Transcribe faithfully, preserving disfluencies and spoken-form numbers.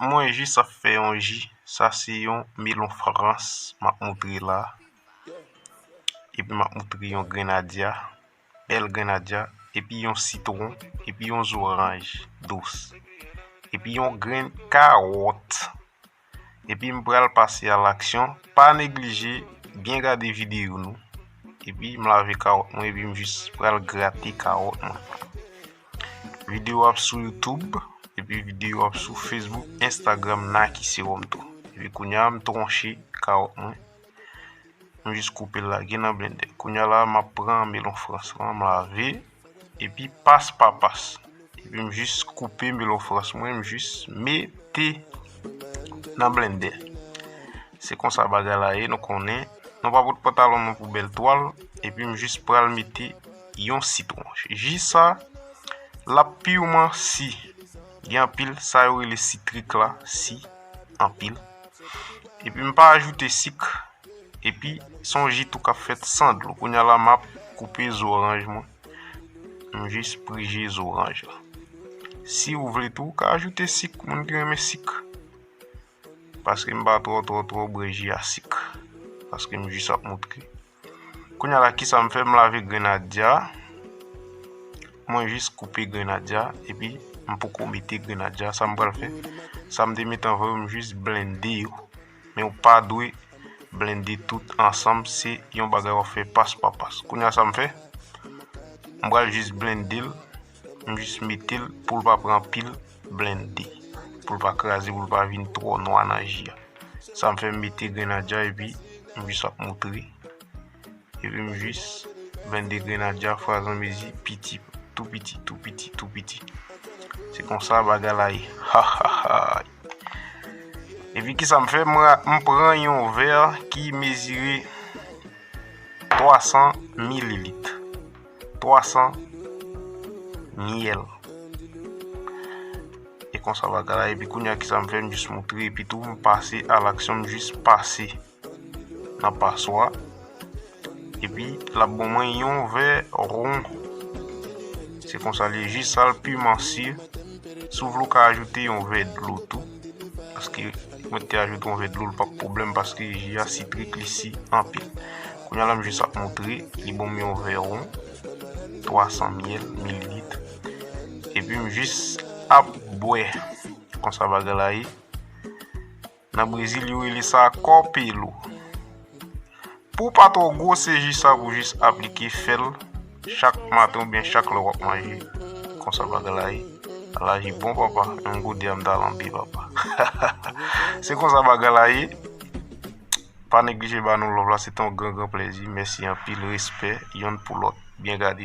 mwen jis ap fè yon ji. Sa se yon melon frans m ap moutre la. Epi m ap moutre yon grenadya, bèl grenadya, epi yon sitwon, epi yon zoranj dous, epi yon grenn kawòt. Epi m pral pase a laksyon. Pa neglije byen gade videyo nou. Epi m lave kawòt mwen, epi m jis pral grate kawòt mwen. Videyo ap sou YouTube, epi videyo ap sou Facebook, Instagram, Nike Serum tou. Epi kounye a m twonche kawòt mwen. M jis koupe l lage nan blendè. Kounye a la, m ap pran melon frans lan, m lave, epi pas pa pas. Epi m jis koupe melon frans mwen, m jis mete nan blendè. Se konsa bagay la ye, nou konnen. Nou pa pot pantalon nou pou bèl twal, epi m jis pral mete yon sitwon. Ji sa, l ap piman si. Gen anpil, sa yo rele sitrik la, si, anpil. Epi m pa ajoute sik. Epi, se yon ji tou k ap fèt san dlo. Kounye a la, m ap koupe zoranj mwen. M jis prije zoranj la. Si ou vle tou, ou ka ajoute sik, moun ki renmen sik. Paske m pa twò, twò, twò bwè ji a sik. Paske m jis ap moutre. Kounye a la, kisa m fè? M lave grenadya. Mwen jis koupe grenadya, epi m poko mete grenadya. Sa m pral fè? Sa m te mete anvan yo, m jis blende yo. Men ou pa dwe blende tout ansanm, se yon bagay w ap fè pas pa pas. Kounye a sa m fè? M pral jis blende l, m jis mete l pou l pa pran pil blende, pou l pa kraze, pou l pa vin twò nwa nan ji a. Sa m fè, m mete grenadya epi m jis ap moutre. Epi m jis blende grenadya frazanmezi piti, tou piti, tou piti, tou piti. Se konsa bagay la ye. Ha, ha, ha. Epi kisa m fè? M ra-, m pran yon vè ki mezire twa san mililit. Twa san myèl. E konsa bagay la, epi kounye a kisa m fè? M jis moutre, epi tou m pase a laksyon, m jis pase nan paswa. Epi, l ap ban mwen yon vè won. Se konsa li ye, ji sa l piman si. Si w vle, w ka ajoute yon vè dlo tou. Paske mwen te ajoute yon vè dlo, l p ap pwoblèm, paske ji a sitrik, li si anpil. Kounye a la, m jis ap moutre, li ban m yon vè won, twa san myèl, mililit. Epi m jis ap bwè. Konsa bagay la ye. Nan Brezil, yo rele sa kòpelo. Pou w pa twò gwo, se ji sa pou jis aplike, fè l chak maten oubyen chak lè w ap manje. Konsa bagay la ye. Ala ji bon, papa. Yon gode a m ta lanbe, papa. Se konsa bagay la ye. Pa neglije ba nou love la, se te yon gran, gran plèzi. Mèsi anpil, respè, yonn pou lòt. Byen gade.